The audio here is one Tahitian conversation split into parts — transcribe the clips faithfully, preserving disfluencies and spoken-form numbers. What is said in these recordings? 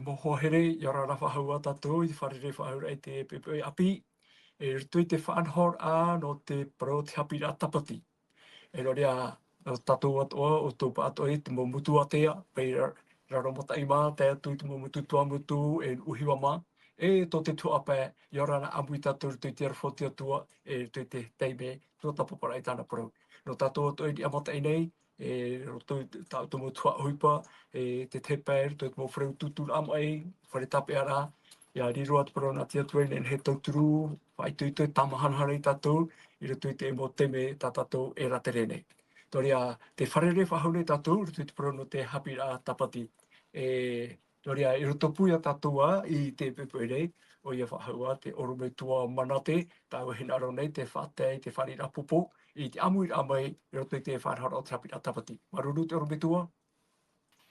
Mau hoa here, ʻia ora na faʻahou ā tātou i te fārereiraʻa faʻahou i te poʻipoʻi ʻāpī, i roto i te faʻanahoraʻa nō te parau o te haʻapiʻiraʻa tāpati. E nō reira, nō tātou atoʻa, ʻo tō pāʻatoʻa i te mau motu ātea, mai ra-, Raromataʻi mā, tae atu i te mau motu Tuamotu, e Nuʻuhiva mā, e tō te tuhaʻa pae, ʻia ora na ʻāmui tātou i roto i te aroha o te Atua, e i roto i te taime tuatāpaparaʻa i tāna parau. Nō tātou atoʻa i niʻa mataʻi nei, e roto i te, tā ʻoutou mau tuhaʻa ʻohipa, e te tahi pae, roto i te mau fare utuuturaʻa maʻi, fare tāpeʻaraʻa, ʻia riro atu te parau nā te Atua i nehenehe e tauturu, faʻaitoito, e tāmahanahana ia tātou, i roto i te mau taime tā tātou e rātere nei. Nō reira, tē fārerei faʻahou nei tātou, i roto i te parau nō te haʻapiʻiraʻa tāpati. E, nō reira, i roto pū ia tātou ā, i te poʻipoʻi nei, ʻoia faʻahou ā, te ʻorometua Manate, tāua e hinaʻaro nei, tē faʻatae i te fāriʻiraʻa pōpō, i te ʻāmuiraʻa mai, i roto i te faʻanahoraʻa o te haʻapiʻiraʻa tāpati. Māuruuru te ʻorometua.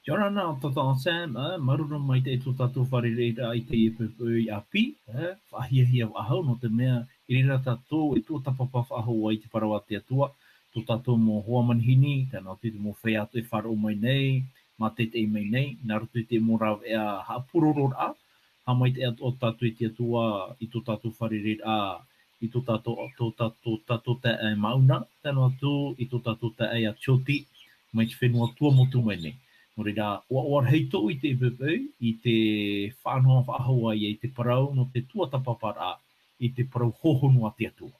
ʻIa ora na, tata Sam, ā, māuruuru maitaʻi tō tātou fārereiraʻa i teie poʻipoʻi ʻāpī, ā, faʻahiahia faʻahou, nō te mea, i reira tātou e tuatāpapa faʻahou ai i te parau a te Atua, tō tātou mau hoa manihini, tae noa atu i te mau feiā atoʻa e faʻaroʻo mai nei, mātaʻitaʻi mai nei, nā roto i te mau rāveʻa haʻapurororaʻa, haʻamaitaʻi atoʻa tātou i te Atua, i tō tātou fārereiraʻa, i tō tātou, tō tā-, tō tātou taeaʻe Mauna, tae noa atu i tō tātou taeaʻe a Tioti, mai te fenua Tuamotu mai nei. Nō reira, ʻoaʻoa rahi tōʻu i teie poʻipoʻi, i te faʻanaho faʻahou ai i te parau nō te tuatāpaparaʻa, i te parau hōhonu a te Atua.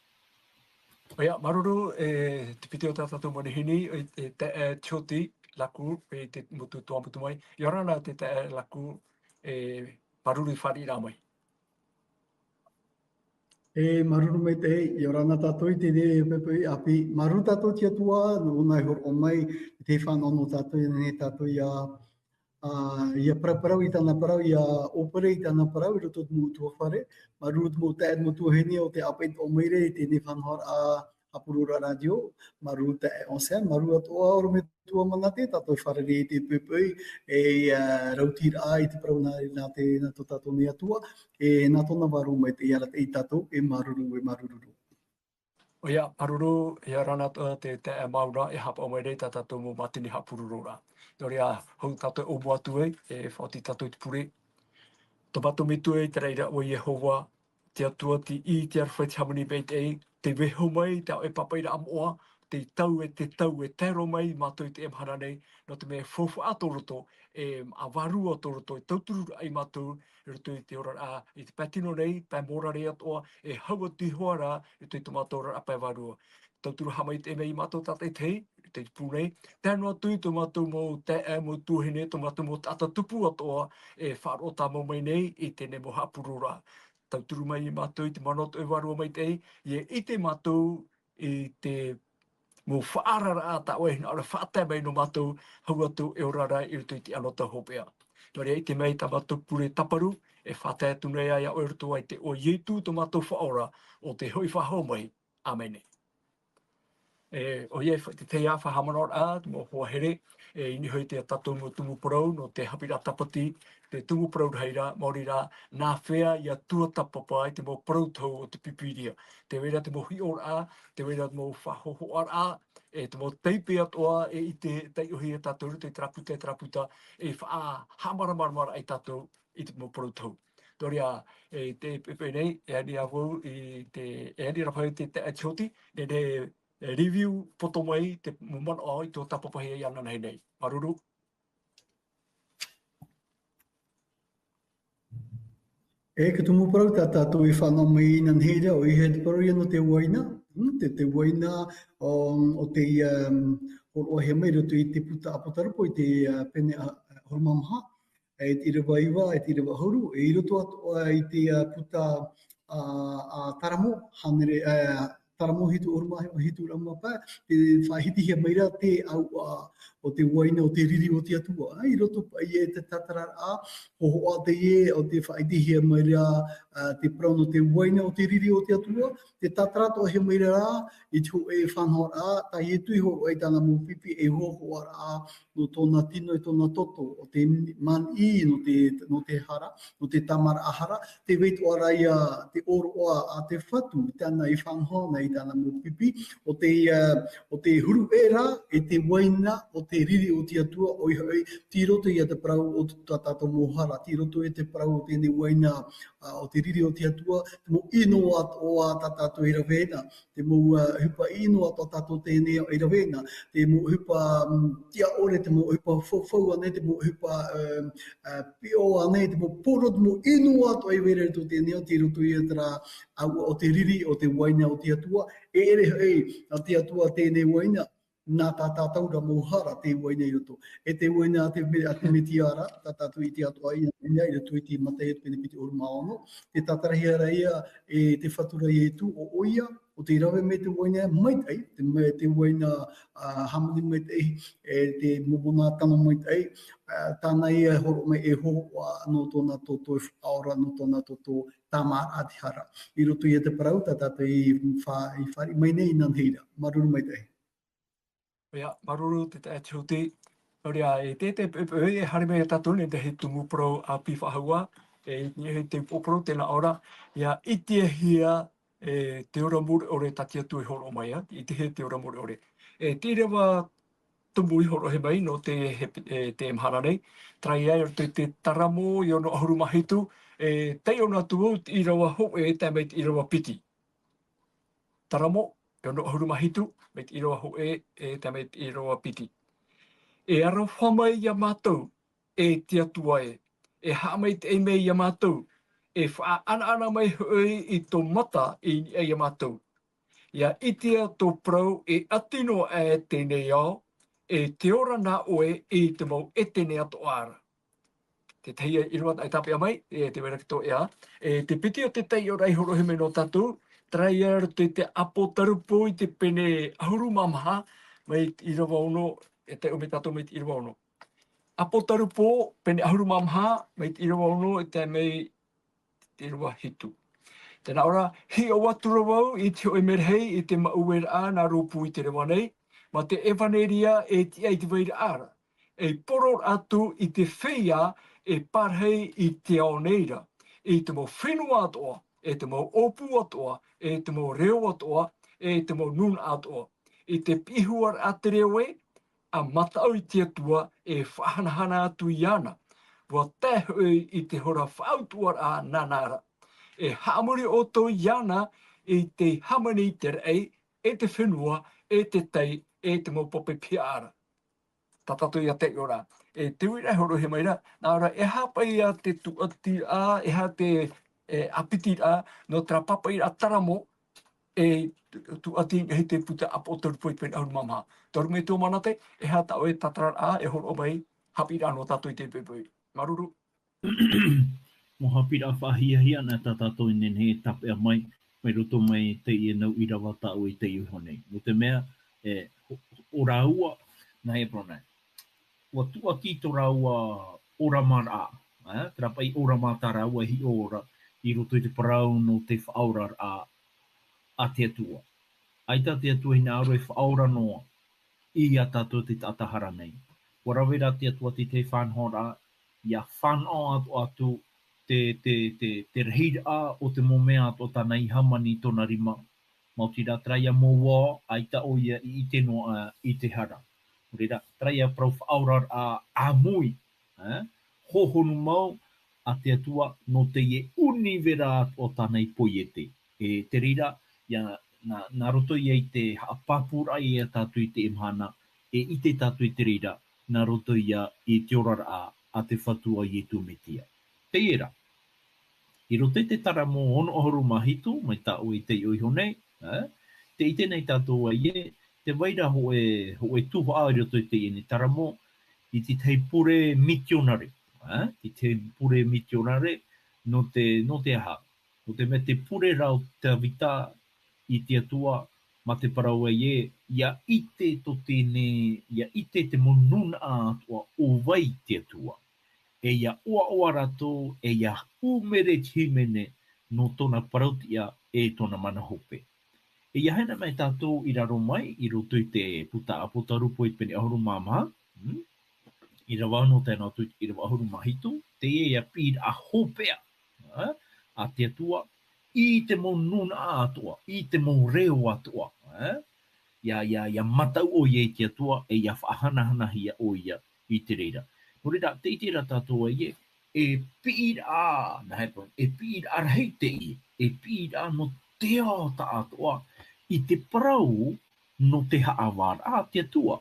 ʻOia, māuruuru, e, te piti o tā tātou manihini, e, e, taeaʻe Tioti Laku, e, te motu Tuamotu mai. ʻIa ora na te taeaʻe Laku, e, māuruuru i te fāriʻiraʻa mai. E, māuruuru maitaʻi, ʻia ora na tātou i teie poʻipoʻi ʻāpī. Māuruuru tātou i te Atua, nō ʻōna e hōroʻa mai, i te faʻanaho nō tātou, e nehenehe tātou ʻia, ā, ʻia paraparau i tāna parau, ʻia ʻōpere i tāna parau, i roto i te mau ʻutuāfare. Māuruuru te mau taeaʻe, te mau tuahine o tē ʻāpeʻe atoʻa mai ra i teie faʻanahoraʻa, ā, haʻapurororaʻa rātio, māuruuru taeaʻe Sam, māuruuru atoʻa ʻorometua Manate, tātou e fārerei i teie poʻipoʻi, e, ā, rautiraʻa i te parau nā, nā te, nā tō tātou nei Atua, e nā tōna vārua maitaʻi e arataʻi ia tātou, e māuruuru, e māuruuru. ʻOia, māuruuru, ʻia ora na atoʻa te taeaʻe Mauna, e haʻapaʻo mai nei tā tātou mau mātini haʻapurororaʻa. Nō reira, hou tātou e ʻōmua atu ai, e faʻaoti tātou i te pure. Tō mātou Metua i te raʻi ra ʻo Iehova, te Atua, te ʻī, te aroha, te hāmani maitaʻi, tē vaiiho mai, te ʻāʻau e pāpaʻiraʻa moʻa, te tau e te tau e tae roa mai ia mātou i teie mahana nei, nō te mea e faufaʻa tō roto, e, ā, vārua tō roto, e tauturu ai ia mātou, i roto i te oraraʻa, i te pae tino nei, pae mōrare atoʻa, e hau atu iho ā rā, i roto i tō mātou oraraʻa pae vārua. Tauturu haʻamaitaʻi mai ia mātou tātaʻitahi, i te pū nei, tae noa atu i tō mātou mau taeaʻe, mau tuahine, tō mātou mau taʻata tupu atoʻa, e faʻaroʻo tāmau mai nei, i teie mau haʻapurororaʻa. Tauturu mai ia mātou i te mana atoʻa e vārua maitaʻi, ʻia ʻite mātou i te mau faʻaararaʻa tā ʻoe e hinaʻaro e faʻatae mai nō mātou, hau atu e ora ra i roto i te anotau hopeʻa. Nō reira ʻite mai tā mātou pure tāparu, e faʻatae atu nei ia ʻoe i roto i te iʻoa o Ietu tō mātou Faʻaora, ʻo tē hoʻi faʻahou mai. ʻĀmene. E, ʻoia, e fa-, te tahi ā faʻahaʻamanaʻoraʻa, te mau hoa here, e, i niʻa hoʻi i tā tātou mau tumu parau, nō te haʻapiʻiraʻa tāpati, te tumu parau rahi ra, maori rā, nā hea ʻia tuatāpapa i te mau parau tohu o te Pīpīria. Tē vai ra te mau hiʻoraʻa, tē vai ra te mau faʻahōhoʻaraʻa, e te mau taipe atoʻa, e ʻite taiʻohia tātou i roto i terā puta, terā puta, e faʻahaʻamāramaramaraʻa ia tātou i te mau parau tohu. Nō reira, e, te, e, e, nei, e ani ā vau i te, e ani rā paʻi i te, te, e Tioti, e, e, e review poto mai te mau manaʻo i tuatāpapahia iāna nei. Māuruuru. E, te tumu parau tā tātou i fānaʻo mai inanahi ra, ʻoia te parau ïa nō te uaina, mm, te, te uaina, o, o tei, um, hōroʻahia mai i roto i te puta ʻApotarupo i te, uh, pene, uh, ʻahuru mā maha, e te ʻīrava iva, e te ʻīrava ʻahuru, e i roto atoʻa i te, uh, puta, uh, a Taramo, hānere, uh, Taramo hitu ʻahuru mā hitu, ʻahuru mā pae, tē faʻahitihia mai ra te ʻāuʻa o te uaina o te riri o te Atua. I roto paʻi i te tātararaʻa, hōhoʻa teie, ʻo tē faʻahitihia mai ra, uh, te parau nō te uaina o te riri o te Atua, tē tātara atoʻahia mai ra, i te hōʻē faʻanahoraʻa, tā Ietu i hōroʻa i tāna mau pipi e hōhoʻaraʻa, nō tōna tino e tōna toto, ʻo te maniʻi, nō te, nō te hara, nō te tāmāraʻa hara, tē vai atoʻa ra ïa te ʻōroʻa a te Fatu, tāna i faʻanaho nei, tāna mau pipi, ʻo te, ā, ʻo te huru ʻē ra i te uaina o te riri o te Atua, ʻoia hoʻi, tei roto ia te parau o tā tātou mau hara, tei roto ia te parau o teie uaina, ā, o te riri o te Atua, te mau ʻino atoʻa tā tātou e rave na, te mau, ā, ʻohipa ʻino atoʻa tātou teie e rave na, te mau ʻohipa, mm, tiʻa ʻore, te mau ʻohipa faufaʻa ānei, te mau ʻohipa, ā, ā, piʻo ānei, te mau poro, te mau ʻino atoʻa e vai ra i roto teie, tei roto ia terā, ā, o te riri, o te uaina o te Atua, e ʻere hoʻi a te Atua teie uaina, nā tā tātou ra mau hara te uaina i roto. E te uaina a te me-, a te Metia ra, tā tātou i ʻite atoʻa i, i, i roto i te Mataio te pene piti ʻahuru mā ono, tē tātarahia ra ia e te Fatu ra Ietu, ʻo, ʻoia, ʻo tē rave mai te uaina maitaʻi, te me-, te uaina, ā, hāmani maitaʻi, e te momona tano maitaʻi, ā, tāna ia e hōroʻa mai e hōhoʻa nō tōna toto e faʻaora, nō tōna toto tāmāraʻa te hara. I roto ia te parau, tā tātou i fa-, i fāriʻi mai nei i nānei ra. Māuruuru maitaʻi. ʻOia, māuruuru te taeaʻe Tihuti. Nō reira, e te, te, e, e, e haere mai ia tātou nei te hei tumu parau ʻāpī faʻahou, e, e te upoʻo parau tē nā ʻō ra, ʻia ʻitehia, e, te ora mure ʻore tā te Atua i hōroʻa mai, ā, ʻitehia te ora mure ore. E, te ʻīrava tumu i hōroʻahia mai nō te, he, e, te mahana nei, terā ia, i roto i te Taramo, i ono ʻahuru mā hitu, e, taiʻo noa atu vau te ʻīrava hōʻē, tae mai te ʻīrava piti. Taramo, i ono ʻahuru mā hitu, mai te ʻīrava hōʻē, e tae mai te ʻīrava piti. E aroha mai ia mātou, e te Atua ē, e haʻamaitaʻi mai ia mātou, e faʻaʻanaʻana mai hoʻi i tō mata i niʻa ia mātou. ʻIa ʻitea tō parau e ʻati noa aʻe teie nei ao, e te ora nā ʻoe i te mau ʻētene atoʻa ra. Te tahi ʻīrava e tāpeʻa mai, e te vai ra ki tō ʻea. E te piti o te taiʻoraʻa i hōroʻahia mai nō tātou, terā ia i roto i te Apotarupo i te pene ʻahuru mā maha, mai te ʻīrava ono, e taiʻo mai tātou mai te ʻīrava ono. Apotarupo, pene ʻahuru mā maha, mai te ʻīrava ono, e tae mai te ʻīrava hitu. Tē nā ʻō ra, hiʻo atu ra vau i te hōʻē merehei i te maʻueraʻa nā rōpū i te reva nei, mā te ʻevaneria e tiʻa i te vairaʻa ra, e poro atu i te feiā e pārahi i te ao nei ra, i te mau fenua atoʻa, e te mau ʻōpū atoʻa, e te mau reo atoʻa, e te mau nūnaʻa atoʻa. I te piʻihia ra te reo ē, ʻa mataʻu i te Atua e faʻahanahana atu iāna. ʻUa tae hoʻi i te hora faʻautuʻaraʻa nāna ra. E haʻamori ʻoutou iāna i te hāmani i te raʻi, e te fenua, e te tai, e te mau pape pihaʻa ra. Tā tātou ia taiʻo ra. E te uiraʻa e hōroʻahia mai ra, nā ʻō ra, e aha paʻi ia te tūʻatiraʻa, e aha te, e, ʻāpitiraʻa, nō terā pāpaʻiraʻa Taramo, e tū-, tūʻati i te puta Apotarupo i te pene ʻahuru mā maha. Toru mai tō Manate, e aha tā ʻoe tātararaʻa, e hōroʻa mai, haʻapiʻiraʻa nō tātou i te poʻipoʻi. Māuruuru. Mau haʻapiʻiraʻa faʻahiahia nā tā tātou i nehenehe e tāpeʻa mai, mai roto mai teie nau ʻīrava tā ʻoe i taiʻo iho nei. Nō te mea, e, ʻo, ʻo rāua, nā Heberone, ʻua tūʻati tō rāua ʻoramaraʻa, e, terā paʻi ʻorama tā rāua i hiʻo ra, i roto i te parau nō te faʻaoraraʻa a te Atua. ʻAita te Atua hinaʻaro e faʻaora noa ia tātou te taʻata hara nei. ʻUa rave ra te Atua te tahi faʻanahoraʻa, ʻia fānaʻo atu, atu te, te, te, te rahiraʻa o te mau mea atoʻa tāna i hāmani i tōna rima. Maoti rā terā ia mau ao, ʻaita ʻoia i ʻite noa i te hara. Nō reira, terā ia parau faʻaoraraʻa ʻāmui, e, hōhonu mau a te Atua nō teie ʻunivera atoʻa tāna i poiete. E te reira, ia, nā, nā roto ia i te haʻapāpūraʻa ia tātou i teie mahana, e ʻite tātou i te reira, nā roto ia i te oraraʻa a te Fatu a Ietu Metia. Teie rā, i roto i te Taramo ono ʻahuru mā hitu, mai tā ʻoe i taiʻo iho nei, e, tē ʻite nei tātou ē, tē vai ra hōʻē, hōʻē tuhaʻa i roto i teie nei Taramo, i te tahi pure mitionare, e, te tahi pure mitionare, nō te, nō te aha? Nō te mea te pure ra o Tavita i te Atua, mā te parau ē, ʻia ʻite tō teie, ʻia ʻite te mau nūnaʻa atoʻa ʻo vai te Atua. E ʻia ʻoaʻoa rātou, e ʻia ʻumere te hīmene nō tōna parauʻtiʻa e tōna mana hope. E ʻia haere mai tātou i raro mai, i roto i te puta Apotarupo i te pene ʻahuru mā maha, mm? ʻĪrava ono tae noa atu i te ʻīrava ʻahuru mā hitu, teie ia piʻiraʻa hopeʻa, a, a te Atua, i te mau nūnaʻa atoʻa, i te mau reo atoʻa, ē? ʻIa, ʻia, ʻia mataʻu ʻoia i te Atua, e ʻia faʻahanahanahia ʻoia i te reira. Nō reira, tē ʻite ra tātou ē, e piʻiraʻa, nā hea parau, e piʻiraʻa rahi teie, e piʻiraʻa nō te ao taʻatoʻa, i te parau nō te haʻavāraʻa a te Atua.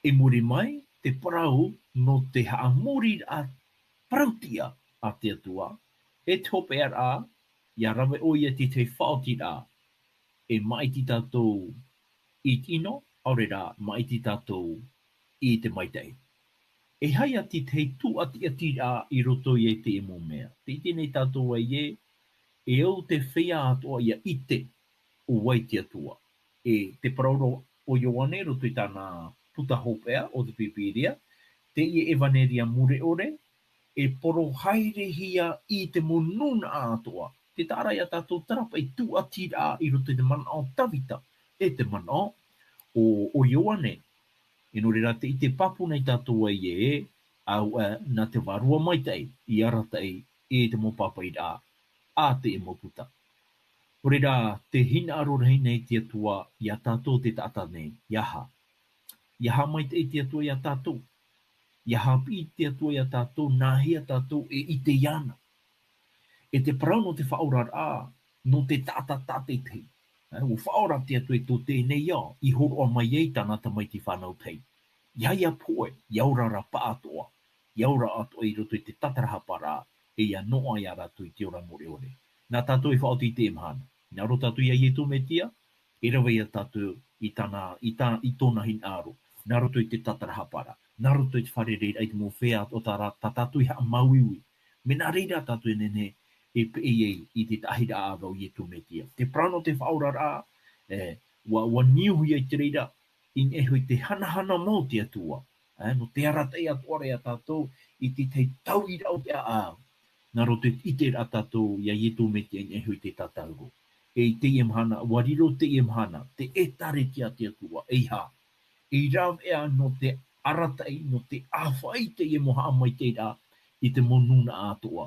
I muri mai, te parau nō te haʻamoriraʻa parau-tiʻa a te Atua, e te hopeʻaraʻa, ʻia rave ʻoia i te faʻaotiraʻa, e maʻiti tātou i te ʻino, ʻaore rā, maʻiti tātou i te maitaʻi. E aha ia te tahi tūʻatiʻatiraʻa i roto ia i teie mau mea? Tē ʻite nei tātou ē, e au te feiā atoʻa ʻia ʻite ʻo vai te Atua. E te parau ra ʻo Ioane i roto i tāna puta hopeʻa o te Pīpīria, teie ʻevaneria mure ʻore, e poro haerehia i te mau nūnaʻa atoʻa. Tē taʻa ra ia tātou terā paʻi tūʻatiraʻa i roto i te manaʻo o Tavita, e te manaʻo o, o Ioane. E nō reira tē ʻite pāpū nei tātou ē, auē, nā te Vārua Maitaʻi i arataʻi i te mau pāpaʻiraʻa a teie mau puta. Nō reira, tē hinaʻaro rahi nei te Atua ia tātou te taʻata nei, ʻia aha? ʻIa haʻamaitaʻi te Atua ia tātou. ʻIa haʻapiʻi te Atua ia tātou, nā hea tātou e ʻite iāna. E te parau nō te faʻaoraraʻa, nō te taʻata tātaʻitahi. Ē, ʻua faʻaora te Atua i tō teie nei ao, i hōroʻa mai ai tāna tamaiti fānau tahi. ʻIa, ʻia pohe, ʻia ora ra pāʻatoʻa, ʻia ora atoʻa i roto i te tatarahaparaʻa, e ʻia noaʻa ia rātou i te ora mure ʻore. Nā tātou e faʻaoti i teie mahana. Hinaʻaro tātou ia Iesu Mesia, e rave ia tātou i tāna, i tā, i tōna hinaʻaro, nā roto i te tatarahaparaʻa, nā roto i te fārereiraʻa i te mau feiā o tā rā, tā tātou i haʻamāuiui. Mea nā reira tātou e nehenehe e peʻe ai i te taʻahiraʻa ʻāvae o Iesu Mesia. Te parau nō te faʻaoraraʻa, e, ʻua, ʻua niuhia i te reira, i niʻa iho i te hanahana mau o te Atua, ē, nō te arataʻi atoʻa ra ia tātou i te tahi tauiraʻa o te ʻāʻau. Nā roto i te ʻiteraʻa tātou ia Iesu Mesia i niʻa iho i te tātauro. E i teie mahana, ʻua riro teie mahana, te ʻĒtārētia a te Atua, e aha? E rāveʻa nō te arataʻi, nō te ʻāfaʻi i teie mau haʻamaitaʻiraʻa i te mau nūnaʻa atoʻa.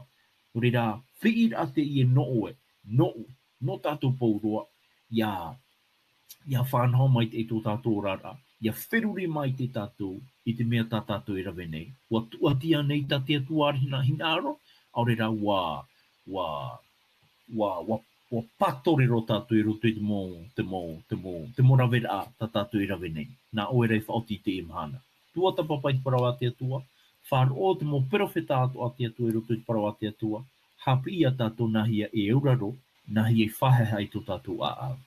Nō reira, piʻiraʻa teie nō ʻoe, nōʻu, nō tātou pauroa, ʻia, ʻia fānaʻo mai i tō tātou oraraʻa, ʻia feruri mai te tātou i te mea tā tātou e rave nei. ʻUa tūʻati ānei tā te Atua i hina-, hinaʻaro, ʻaore rā ʻua, ʻua, ʻua, ʻua, ʻua pātore roa tātou i roto i te mau, te mau, te mau, te mau raveraʻa tā tātou e rave nei. Nā ʻoe rā e faʻaoti i teie mahana. Tuatāpapa i te parau a te Atua, faʻaroʻo te mau perofeta atoʻa a te Atua i roto i te parau a te Atua, haʻapiʻi ia tātou nā hea e auraro, nā hea e faʻahaʻehaʻa i tō tātou ʻāʻau.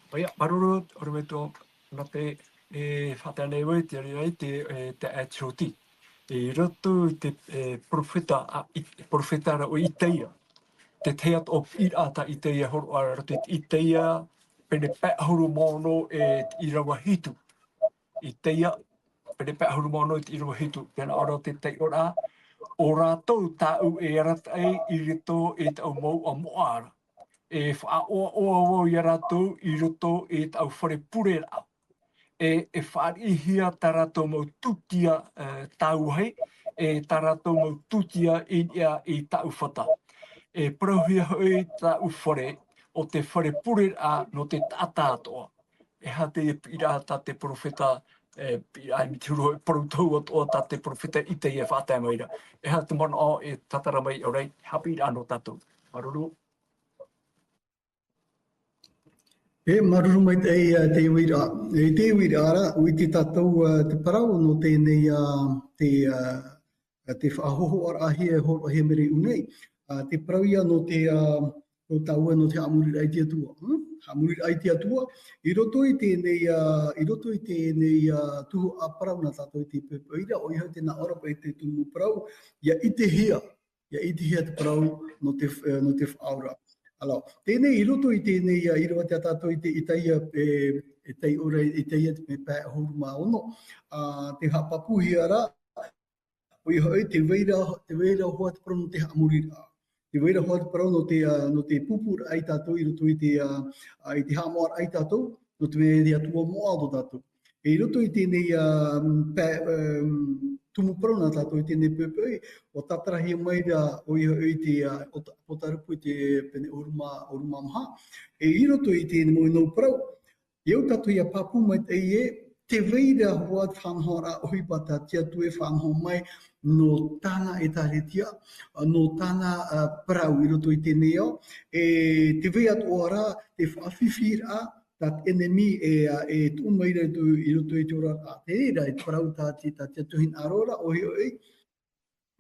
ʻOia, māuruuru, ʻorometua, nā te, e, faʻatae nei vau, te reira i te, e, te, e, te roti. I roto i te, e, perofeta, a, i, perofeta ra ʻo Itaia. Te tahi atu ʻōpuaraʻa tā Itaia hōroʻa ra roto i te Itaia, pene pae ʻahuru mā ono e te ʻīrava hitu. Itaia, pene pae ʻahuru mā ono e te ʻīrava hitu, tē nā ʻō ra te taiʻoraʻa, ʻo rātou tāʻu e arataʻi i roto i tāʻu mau ʻāmoʻaraʻa. E faʻaʻoaʻoa vau ia rātou i roto i tāʻu fare pureraʻa. E, e fāriʻihia tā rātou mau tūtia, e, tāuahi, e tā rātou mau tūtia i niʻa i tāʻu fata. E parauhia hoʻi tāʻu fare, ʻo te fare pureraʻa nō te taʻata atoʻa. E aha te piʻiraʻa tā te perofeta, e, piʻiraʻa i te huru, e parau tohu atoʻa tā te perofeta Itaia e faʻatae mai ra. E aha te manaʻo e tātara mai, ʻoia, e aha te piʻiraʻa nō tātou. Māuruuru. E, māuruuru maitaʻi, e, te uiraʻa. E, te uiraʻa ra, ʻua ʻite tātou, e, te parau nō teie nei, e, te, e, e, te faʻahōhoʻaraʻahia, e hōroʻahia mai ra i ʻō nei. A, te parau ia nō te, a, nō tāua, nō te haʻamoriraʻa i te Atua. Hmm? Haʻamoriraʻa i te Atua. I roto i teie nei, a, i roto i teie nei, a, tuhaʻa parau nā tātou i te poʻipoʻi ra, ʻoia hoʻi te nā ʻō ra paʻi te tumu parau, ʻia ʻitehia. ʻIa ʻitehia te parau nō te, e, nō te faʻaora. Alors, teie nei, i roto i teie nei, a, i roto ia tātou i te Itaia, e, e taiʻoraʻa, Itaia te pae ʻahuru mā ono, a, tē haʻapāpūhia ra, ʻoia hoʻi, tē vai ra, tē vai ra hoʻi te parau nō te haʻamoriraʻa. Tē vai ra hoʻi te parau nō te, a, nō te pūpūraʻa ia tātou i roto i te, a, a, i te haʻamoʻaraʻa ia tātou, nō te mea e te Atua moʻa tō tātou. E i roto i teie nei, a, pae, um, tumu parau nā tātou i teie nei poʻipoʻi, ʻua tātarahia mai ra ʻoia hoʻi te, ā, ʻo tā-, ʻo Tārupu i te pene ʻahuru mā, ʻahuru mā maha. E i roto i teie nei mau parau, e au tātou ʻia pāpū maitaʻi ē, tē vai ra hoʻi te faʻanahoraʻa ʻohipa tā te Atua e faʻanaho mai nō tāna ʻĒtārētia, nō tāna, ā, parau i roto i teie nei ao, e tē vai atoʻa ra te faʻafifi ra, tā te ʻenemi e, ā, e tuʻu mai ra i roto, i roto i te oraraʻa. Te reira, e te parau tā te, tā te Atua hinaʻaro ra, ʻoia hoʻi,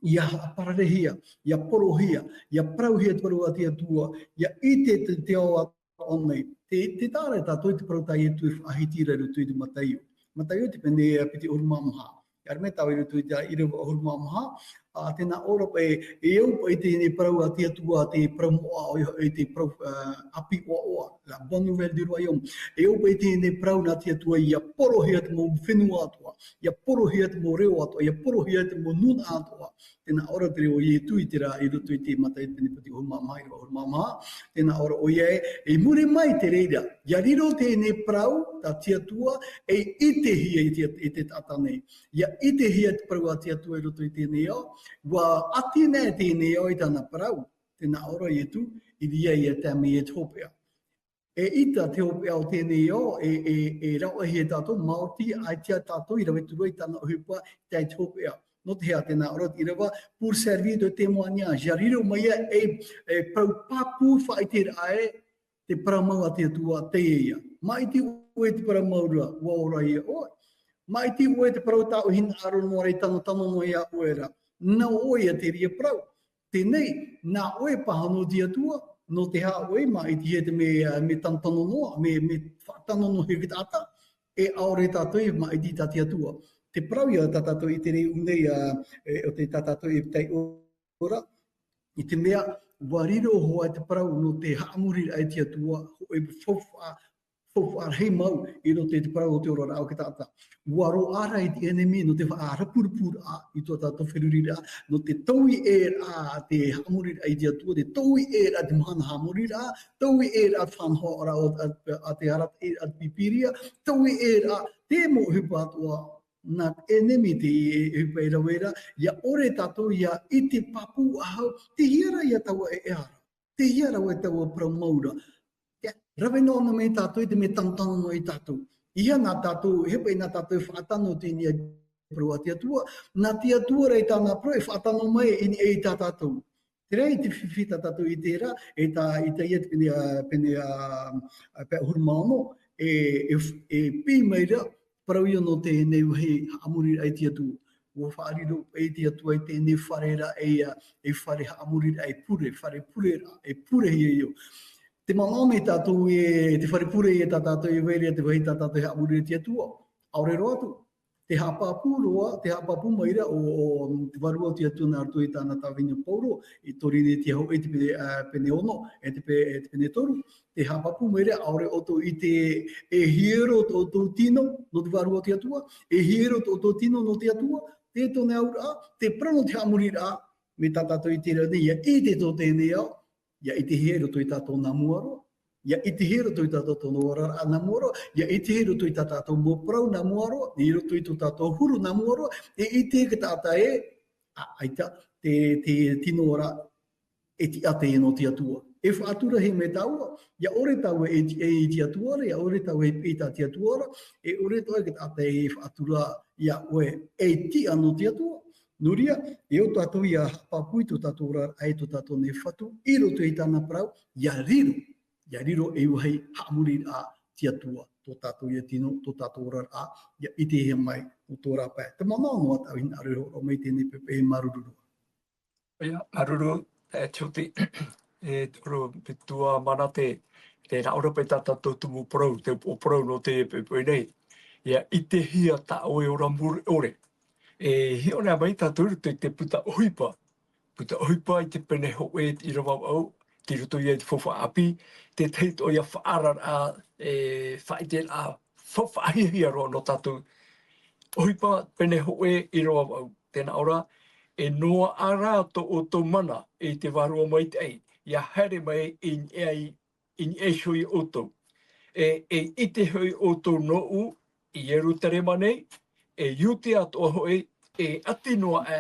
ʻia haʻapararehia, ʻia porohia, ʻia parauhia te parau a te Atua, ʻia ʻite te, te ao atoʻa nei. Tē, tē taʻa ra tātou i te parau tā Ietu e faʻahiti ra i roto i te Mataio. Mataio te pene, ā, piti ʻahuru mā maha. ʻIa haere mai tāua i roto i te ʻīrava ʻahuru mā maha, ā, tē nā ʻō ra paʻi, e au paʻi i teie nei parau a te Atua, te parau moʻa, ʻoia hoʻi te parau, ā, ʻāpī ʻoaʻoa, la bonne nouvelle du royaume. E au paʻi i teie nei parau nā te Atua ʻia porohia te mau fenua atoʻa, ʻia porohia te mau reo atoʻa, ʻia porohia te mau nūnaʻa atoʻa. Tē nā ʻō ra te reo o Ietu i terā, i roto i te Mataio te pene piti ʻahuru mā maha, ʻīrava ʻahuru mā maha, tē nā ʻō ra ʻoia ē, i muri mai i te reira, ʻia riro teie nei parau tā te Atua, e ʻitehia e te, e te taʻata nei. ʻIa ʻitehia te parau a te Atua i roto i teie nei ao, ʻua ʻati nei teie nei ao i tāna parau, tē nā ʻō ra Ietu, i reira ʻia tae mai i te hopeʻa. E ʻita te hopeʻa o teie nei ao, e, e, e rāveʻahia e tātou, maoti, ʻaita tātou i rave atu ra i tāna ʻohipa, i tae i te hopeʻa. Nō te aha, tē nā ʻō ra te ʻīrava, pour servir de témoignage, ʻia riro mai ia ei, ei parau pāpū faʻaʻiteraʻa ē, te parau mau a te Atua, teie ïa. Maʻiti ʻoe i te parau mau ra, ʻua ora ia ʻoe. Maʻiti ʻoe i te parau tā ʻoe hinaʻaro noa ra e tano, tano noa ia ʻoe ra. Nā ʻoe ia te reira parau. Teie nei, nā ʻoe paha nō te Atua, nō te aha ʻoe, maʻitihia te mea, mea tano, tano noa, mea, mea faʻatano noa hia te taʻata, e ʻaore tātou e maʻiti tā te Atua. Te parau ïa tā tātou i te reira nei, ā, e, ʻo te tā tātou e taiʻo ra, i te mea, ʻua riro hoʻi te parau nō te haʻamoriraʻa i te Atua, hōʻē faufaʻa, faufaʻa rahi mau i roto i te parau o te oraraʻa o te taʻata. ʻUa roaʻa ra i te ʻenemi nō te faʻarapurapuraʻa i tō tātou feruriraʻa, nō te tauiʻeraʻa a te haʻamoriraʻa i te Atua, te tauiʻeraʻa te mahana haʻamoriraʻa, tauiʻeraʻa te faʻanahoraʻa o, a, a te arataʻiraʻa a te Pīpīria, tauiʻeraʻa te mau ʻohipa atoʻa nā te ʻenemi te, e, e, e rave ra, ʻia ʻore tātou ʻia ʻite pāpū ā hau, tei hea rā ia taua e, e ara. Tei hea rā ia taua parau mau ra. ʻIa, rave noa mai tātou i te mea tano, tano noa ia tātou. ʻEiaha nā tātou, e paʻi nā tātou e faʻatano i te niʻa i te parau a te Atua, nā te Atua rā i tāna parau e faʻatano mai i niʻa ia tātou. Terā te fifi tā tātou i ʻite ra, e tā, i teie te pene, ā, pene, ā, ā, pae ʻahuru mā ono, e, e, e piʻi mai ra, parau ïa nō teie nei vāhi haʻamoriraʻa i te Atua. ʻUa faʻariro paʻi te Atua i teie nei fare ra ʻeiā, ei fare haʻamoriraʻa e pure, fare pure ra, e purehia ïa. Tē manaʻo nei tātou ē, te fare pure ïa tā tātou e vai ra i te vāhi tā tātou e haʻamoriraʻa i te Atua. ʻAore roa atu, te haʻapāpū roa, te haʻapāpū mai ra ʻo, ʻo te Vārua o te Atua nā roto i tāna tāvini ʻo Paulo, i Korinetia hōʻē te pene, ā, pene ono, e te pe-, e te pene toru, te haʻapāpū mai ra, ʻaore ʻoutou i ʻite e hiero tō ʻoutou tino nō te Vārua o te Atua, e hiero tō ʻoutou tino nō te Atua, te tōna auraʻa, te parau nō te haʻamoriraʻa, mai tā tātou i ʻite ra nei, ʻia ʻite tō teie nei ao, ʻia ʻitehia i roto ia tātou nā mua roa, ʻia ʻitehia i roto ia tātou tōna oraraʻa nā mua roa, ʻia ʻitehia i roto ia tā tātou mau parau nā mua roa, i roto i tō tātou huru nā mua roa, e ʻite te taʻata ē, ā, ʻaita, te, te tino ra, e tiʻa teie nō te Atua. E faʻaturahia mai tāua, ʻia ʻore tāua e tiʻa i te Atua ra, ʻia ʻore tāua e piʻi tā te Atua ra, e ʻore atoʻa te taʻata e faʻatura iā ʻoe e tiʻa nō te Atua. Nō reira, e au tātou ʻia haʻapāpū i tō tātou oraraʻa e tō tātou nei Fatu, i roto i tāna parau, ʻia riro, ʻia riro ei vāhi haʻamoriraʻa te Atua, tō tātou ïa tino, tō tātou oraraʻa, ʻia ʻitehia mai, nō tō rāpae. Te manaʻo noa tāʻu i hinaʻaro e hōroʻa mai teie nei poʻipoʻi, māuruuru roa. ʻIa, māuruuru, e, Tihoti, e, Toro, Metua, Manate, tē nā ʻō ra paʻi tā tātou tumu parau, te upoʻo parau nō te poʻipoʻi nei. ʻIa ʻitehia tā ʻoe ora mure ʻore. E hiʻo noa mai tātou i roto i te puta ʻohipa. Puta ʻohipa i te pene hōʻē ʻīrava vaʻu, tei roto ïa i te faufaʻa ʻāpī, te tahi atoʻa ïa faʻaararaʻa, e, faʻaʻiteraʻa, fa-, faʻahiahia roa nō tātou. ʻOhipa pene hōʻē ʻīrava vaʻu, tē nā ʻō ra, e noaʻa rā tō ʻoutou mana i te Vārua Maitaʻi, ʻia haere mai i niʻa i, i niʻa iho ia ʻoutou. E, e ʻite hoʻi ʻoutou nōʻu i Ierutarema nei, e Iudea atoʻa hoʻi, e ʻati noa aʻe,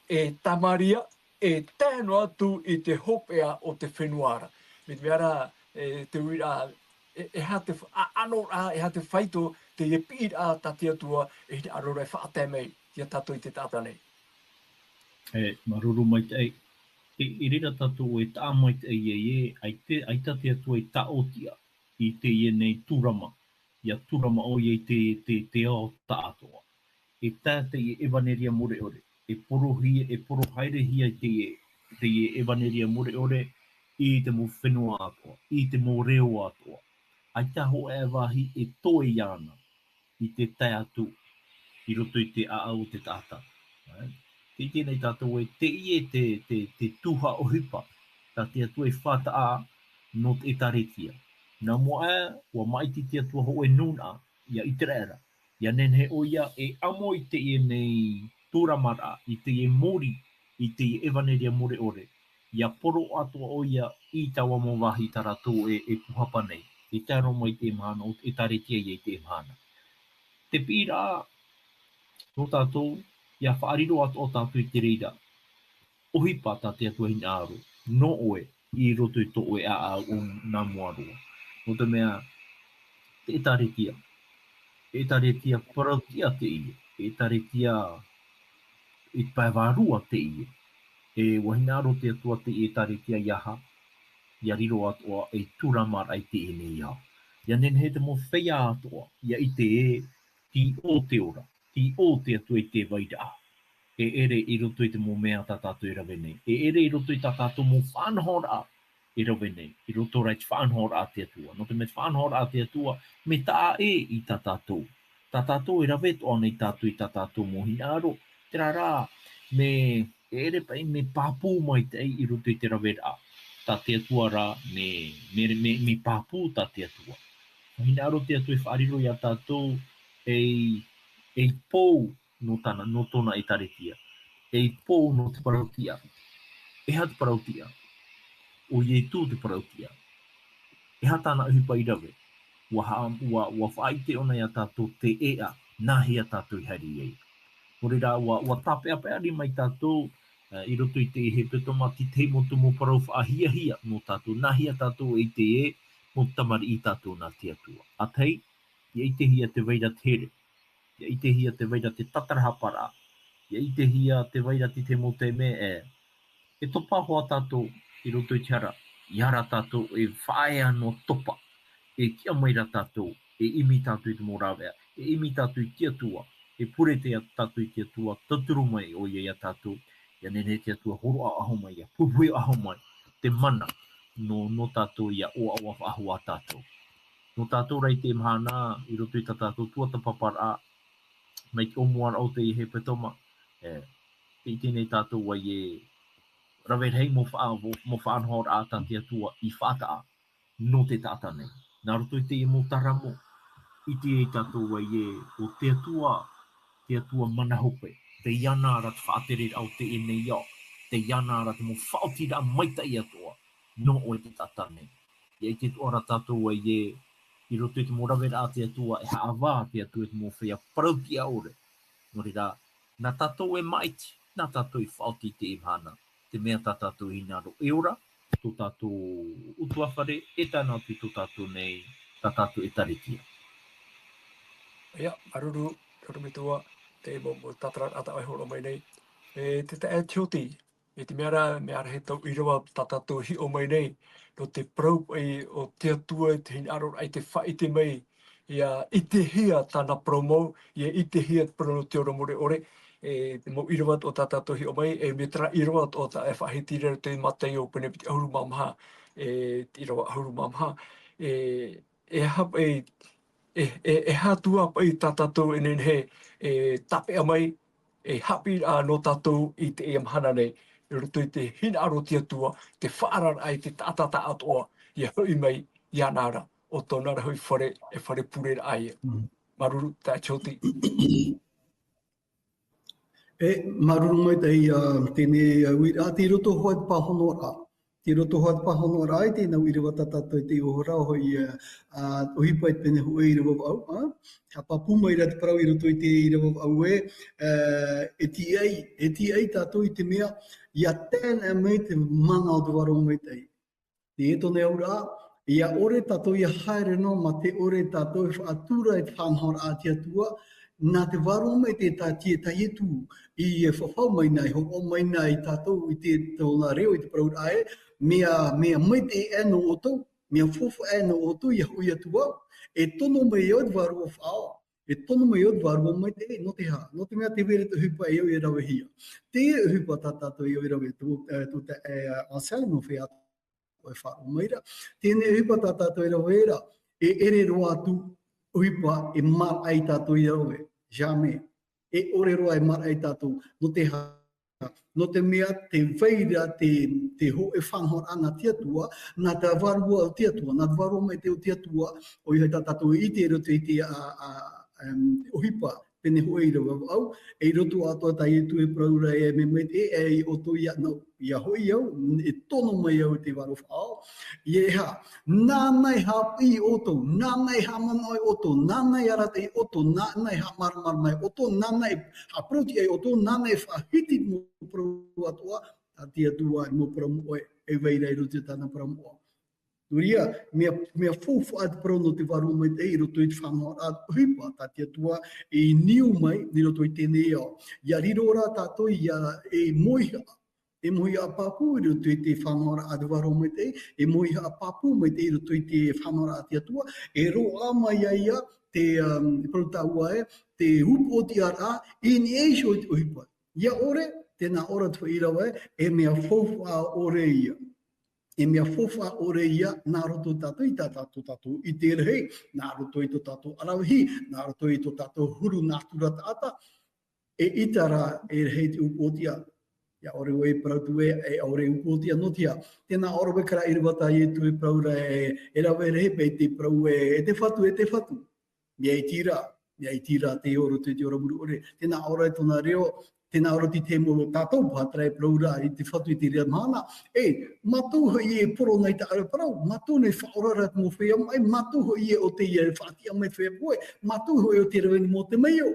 e tamaria, e tae noa atu i te hopeʻa o te fenua ra. Mai te mea ra, e, te uiraʻa, e, e aha te fa-, a-, ʻanoraʻa, e aha te faito, teie piʻiraʻa tā te Atua, e hinaʻaro ra e faʻatae mai, ia tātou i te taʻata nei. E, māuruuru maitaʻi. E, i reira tātou e taʻa maitaʻi ai ē, ʻaita, ʻaita te Atua e taʻotiʻa i teie nei tūrama, ia tūrama ʻoia i te, te, te ao taʻatoʻa. E tae teie ʻevaneria mure ʻore, e porohia, e poro haerehia i teie, teie ʻevaneria mure ʻore, i te mau fenua atoʻa, i te mau reo atoʻa. ʻAita hōʻē vāhi e toe iāna, i te tae atu i roto i te ʻāʻau o te taʻata. Right? Tē ʻite nei tātou ē, teie te, te, te tuhaʻa ʻohipa, tā te Atua e faʻataʻa nō te ʻĒtārētia. Nā mua aʻe, ʻua maʻiti te Atua hōʻē nūnaʻa, ia ʻĪteraʻera. Ia nehenehe ʻoia e ʻamo i teie nei tūramaraʻa, i teie mōrī, i teie ʻevaneria mure ʻore, ia poro atoʻa ʻoia i taua mau vāhi tā rātou e, e pūhapa nei, e tae roa mai i te mahana o te ʻĒtārētia ia i te mahana. Te piʻiraʻa nō tātou, ia faʻariro atoʻa tātou i te reira. ʻOhipa tā te Atua hinaʻaro, nō ʻoe, i roto i tō ʻoe ʻāʻau o nā mua roa. Nō te mea, te ʻĒtārētia, ʻĒtārētia parautiʻa teie, ʻĒtārētia i te pae vārua teie. E ʻua hinaʻaro te Atua teie ʻĒtārētia ia aha, ia riro atoʻa ei tūramaraʻa i teie nei ao. Ia nehenehe te mau feiā atoʻa, ia ʻite ē, tei ʻō te ora, tei ʻō te Atua i te vairaʻa. E ʻere i roto i te mau mea tā tātou e rave nei. E ʻere i roto i tā tātou mau faʻanahoraʻa e rave nei. I roto rā i te faʻanahoraʻa a te Atua. Nō te mea te faʻanahoraʻa a te Atua, mea taʻa ʻē i tā tātou. Tā tātou e rave atoʻa nei tātou i tā tātou mau hinaʻaro. Terā rā, mea, e ʻere paʻi mea pāpū maitaʻi i roto i te raveraʻa. Tā te Atua rā, mea, mea, mea, mea pāpū tā te Atua. Hinaʻaro te Atua e faʻariro ia tātou ei, ei pou nō tāna, nō tōna ʻĒtārētia. Ei pou nō te parautiʻa. E aha te parautiʻa? ʻO Ietu te parautiʻa. E aha tāna ʻohipa i rave? ʻUa ha-, ʻua, ʻua faʻaʻite ʻōna ia tātou te ʻēʻa, nāhea tātou i haere ai. Nō reira, ʻua, ʻua tāpeʻapeʻa mai tātou, ā, i roto i te hepetoma, te tahi mau tumu parau faʻahiahia nō tātou, nāhea tātou e ʻite ē, mau tamariʻi tātou nā te Atua. ʻA tahi, ia ʻitehia tē vai ra te here. Ia ʻitehia tē vai ra te tatarahaparaʻa. Ia ʻitehia tē vai ra te tahi mau taime e, e topa hoʻi tātou i roto i te hara. ʻIa ora tātou e faʻaea noa topa. E tiʻa mai ra tātou, e ʻimi tātou i te mau rāveʻa, e ʻimi tātou i te Atua, e pure te, tātou i te Atua, tauturu mai ʻoia ia tātou, ia nehenehe te Atua hōroʻa faʻahou mai, ia puhipuhi faʻahou mai, te mana, nō, nō tātou ia ʻoaʻoa faʻahou ā tātou. Nō tātou rā i te mahana, i roto i tā tātou tuatāpaparaʻa, mai te ʻōmuaraʻa o te hepetoma, e, tē ʻite nei tātou ʻua ʻite, rave rahi mau faʻa-, mau faʻanahoraʻa tā te Atua i faʻataʻa, nō te taʻata nei. Nā roto i teie mau taramo, ʻite ai tātou ʻua ʻite, ʻo te Atua, te Atua mana hope, tei iāna ra te faʻatereraʻa o teie nei ao, tei iāna ra te mau faʻaotiraʻa maitaʻi atoʻa, nō ʻoe te taʻata nei. Ia ʻite atoʻa ra tātou ʻua ʻite, i roto i te mau raveraʻa a te Atua, e haʻavā te Atua i te mau feiā parautiʻa ʻore. Nō reira, nā tātou e maʻiti, nā tātou e faʻaoti i teie mahana. Te mea tā tātou e hinaʻaro e ora, tō tātou ʻutuāfare, e tae noa atu i tō tātou nei, tā tātou ʻĒtārētia. ʻIa, māuruuru, māuruuru metua, te mau, mau tātarahapa e hōroʻa mai nei. E, te taeaʻe Tioti, e te mea ra, mea rahi tau ʻīrava tā tātou e hiʻo mai nei, nō te parau paʻi o te Atua, te hinaʻaro raʻa i te faʻaʻite mai, ia ʻitehia tāna parau mau, ia ʻitehia te parau nō te ora mure ʻore, e, te mau ʻīrava o tā tātou e hiʻo mai, e mea terā ʻīrava o tā e faʻahiti ra i roto i Mataio pene piti ʻahuru mā maha, e, te ʻīrava ʻahuru mā maha, e, e aha, e, e, e, e aha atu ā paʻi tā tātou e nehenehe, e, tāpeʻa mai, e haʻapiʻiraʻa nō tātou i teie mahana nei, i roto i te hinaʻaro o te Atua, te faʻaararaʻa i te taʻata taʻatoʻa, ia hoʻi mai iāna ra, ʻo tōna ra hoʻi fare, e fare pureraʻa ia. Mm. Māuruuru, taeaʻe Tioti. E, māuruuru maitaʻi, ā, teie, ā, uiraʻa, tei roto hoʻi te pāhonoraʻa. Tei roto hoʻi te pāhonoraʻa i teie nei ʻīrava tā tātou i te ʻohipa, ā, ʻohipa i te pene hōʻē ʻīrava vaʻu, ā? Haʻapāpū mai ra te parau i roto i te ʻīrava vaʻu ē, ā, e tiʻa, e tiʻa tātou i te mea, ʻia tae noa mai te mana o te vārua maitaʻi. Teie tōna auraʻa, ʻia ʻore tātou ʻia haere noa, mā te ʻore tātou e faʻatura i te faʻanahoraʻa a te Atua, nā te vārua maitaʻi tā Ietu, i e fafau mai nei, hōroʻa mai nei tātou i te, tōna reo i te parauraʻa ē, mea, mea maitaʻi aʻe nō ʻoutou, mea faufaʻa aʻe nō ʻoutou, ʻia hoʻi atu vau, e tono mai au te vārua faʻaao, e tono mai au te vārua maitaʻi, nō te aha, nō te mea tē vai ra te ʻohipa e au e ravehia. Teie ʻohipa tā tātou e au e rave, tō, ā, tō te, ā, Anselme, nō fea ʻoe e faʻaroʻo mai ra. Teie nei ʻohipa tā tātou e rave ra, e ʻere roa atu ʻohipa e maraʻa ia tātou e rave. Jamais. E ʻore roa e maraʻa ia tātou. Nō te aha, nō te mea tē vai ra te, te hōʻē faʻanahoraʻa nā te Atua, nā te vārua o te Atua, nā te vārua maitaʻi o te Atua, ʻoia tā tātou e ʻite i roto i te, ā, ā, em, ʻohipa, pene hōʻē ʻīrava vaʻu, e i roto atoʻa tā Ietu e parau ra ē, mea maitaʻi aʻe ia ʻoutou ia, nō, ʻia hoʻi au, e tono mai au i te vārua faʻaao. ʻIa, e aha, nāna e haʻapiʻi ia ʻoutou, nāna e haʻamanaʻo ia ʻoutou, nāna e arataʻi ia ʻoutou, nāna e haʻamāramarama ia ʻoutou, nāna e haʻaparau-tiʻa ia ʻoutou, nāna e faʻahiti i te mau parau atoʻa, tā te Atua, e mau parau moʻe, e vai ra i roto i tāna parau moʻa. Nō reira, mea, mea faufaʻa te parau nō te vārua maitaʻi i roto i te faʻanahoraʻa ʻohipa tā te Atua i niu mai i roto i teie nei ao. ʻIa riro ra tātou ʻia, e moihaʻa, e moihaʻa pāpū i roto i te faʻanahoraʻa a te vārua maitaʻi, e moihaʻa pāpū maitaʻi i roto i te faʻanahoraʻa a te Atua, e roaʻa mai ai ia te, um, parau tāua ē, te upoʻotiʻaraʻa i niʻa iho i te ʻohipa. ʻIa ʻore, tē nā ʻō ra te faʻaʻīrava ē, e mea faufaʻa ʻore ia. E mea faufaʻa ʻore ia, nā roto tātou i tā tātou, tātou ʻite rahi, nā roto i tō tātou ʻaravihi, nā roto i tō tātou huru nātura taʻata, e ʻita ra e rahi te upoʻotiʻa. ʻIa ʻore vau e parau atu ē, e ʻaore upoʻotiʻa nō te aha. Tē nā ʻō ra hoʻi te ʻīrava tā Ietu e parau ra ē, e rave rahi paʻi te parau ē, e te Fatu, e te Fatu. Mea iti ra, mea iti ra te ora, te, te ora mure ʻore. Tē nā ʻō ra i tōna reo, tē nā ʻō ra te, te mau tātou paha terā e parau ra i te Fatu i te reira mahana. E, mātou hoʻi e poro nei tā ʻoe parau, mātou nei faʻaora ra te mau feiā maʻi, mātou hoʻi e ʻo tē faʻatiʻa mai te feiā pohe, mātou hoʻi ʻo tē rave nei mau temeio.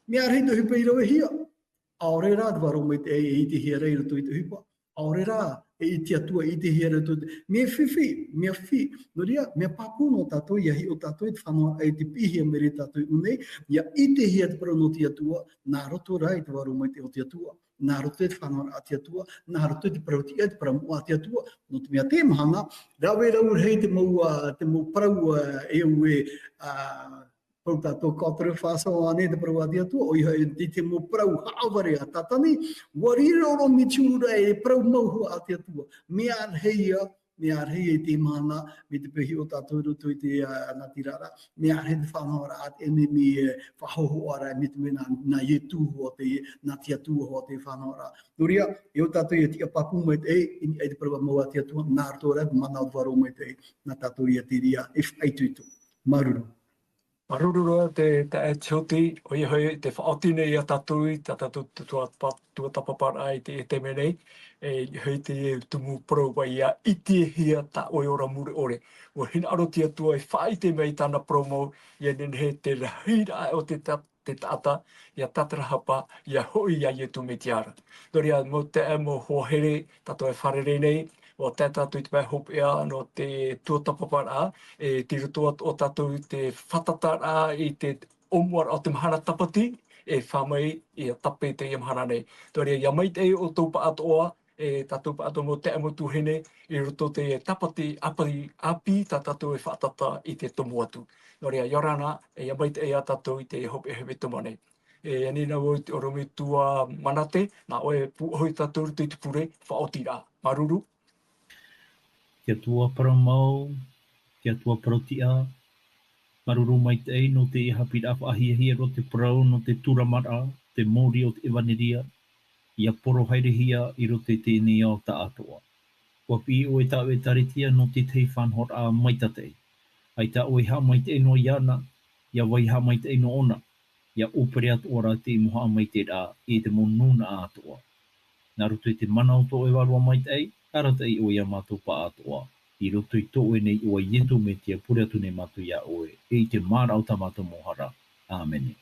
Mea rahi te ʻohipa i ravehia. ʻAore rā te vārua maitaʻi e ʻitehia ra i roto i te ʻohipa. ʻAore rā, e te Atua e ʻitehia ra i roto i te, mea fifi, mea fifi. Nō reira, mea pāpū nō tātou, ʻia hiʻo tātou i te faʻanahoraʻa e piʻihia mai ra ia tātou i ʻō nei, ʻia ʻitehia te parau nō te Atua, nā roto rā i te vārua maitaʻi o te Atua, nā roto i te faʻanahoraʻa a te Atua, nā roto i te parau-tiʻa, te parau moʻa a te Atua, nō te mea teie mahana, rave rau rahi te mau, ā, te mau parau, ā, e au e, ā, parau tātou quatre façons, ānei te parau a te Atua, ʻoia hoʻi te, te mau parau haʻavare a Tātani, ʻua riro roa mai te huru ra e parau mau hua a te Atua. Mea rahi ia, mea rahi ia i teie mahana, mai te peu e hiʻo tātou i roto i te, ā, natirara, mea rahi te faʻanahoraʻa a te ʻenemi e faʻahōhoʻa ra, mai te mea nā, nā Ietu hoʻi te, nā te Atua hoʻi te faʻanahoraʻa. Nō reira, e au tātou ʻia tiʻa pāpū mai te, i, i te parau mau a te Atua, nā roto rā, mana o te vārua maitaʻi, nā tātou ʻia te reira, e faʻaitoito. Māuruuru. Māuruuru roa te, te, e Tihoti, ʻoia hoʻi, tē faʻaoti nei ia tātou i tā tātou tu-, tuatāpa-, tuatāpaparaʻa i te, i teie nei, e, ʻoia hoʻi te tumu parau paʻi ʻia ʻitehia tā ʻoe ora mure ʻore. ʻUa hinaʻaro te Atua e faʻaʻite mai tāna parau mau, ʻia nehenehe te rahiraʻa o te ta-, te taʻata, ʻia tātarahapa, ʻia hoʻi ia Ietu Metia ra. Nō reira, mau taeaʻe, mau hoa here, tātou e fārerei nei, ʻua tae tātou i te pae hopeʻa nō te tuatāpaparaʻa, e tei roto atoʻa tātou i te fātataraʻa i te ʻōmuaraʻa o te mahana tāpati, e fā mai ʻia tāpeʻa i teie mahana nei. Nō reira, ʻia maitaʻi ʻoutou pāʻatoʻa, e tātou pāʻatoʻa mau taeaʻe, mau tuahine, i roto i te tāpati ʻāpī, ʻāpī tā tātou e fātata i te tomo atu. Nō reira, ʻia ora na, e ʻia maitaʻi ā tātou i te hopeʻa hepetoma nei. E ani na vau i te ʻorometua Manate, nā ʻoe e pūʻohu ia tātou i roto i te pure faʻaotiraʻa. Māuruuru. Te Atua parau mau, te Atua parau-tiʻa, māuruuru maitaʻi nō teie haʻapiʻiraʻa faʻahiahia roa te parau nō te tūramaraʻa, te mōrī o te ʻevaneria, ʻia poro haerehia i roto i teie nei ao taʻatoʻa. ʻUa piʻi ʻoe i tāʻu ʻĒtārētia nō te tahi faʻanahoraʻa maitaʻi. ʻAita ʻoe i haʻamaitaʻi noa iāna, ʻia vai haʻamaitaʻi noa ʻōna, ʻia ʻōpere atoʻa ra te mau haʻamaitaʻiraʻa i te mau nūnaʻa atoʻa. Nā roto i te mana o tō ʻoe Vārua Maitaʻi, arataʻi ʻoe ia mātou pāʻātoʻa. I roto i tō ʻoe nei iʻoa Ietu Metia, pure atu nei mātou iā ʻoe, e i te māraʻo tā mātou mau hara. ʻĀmene.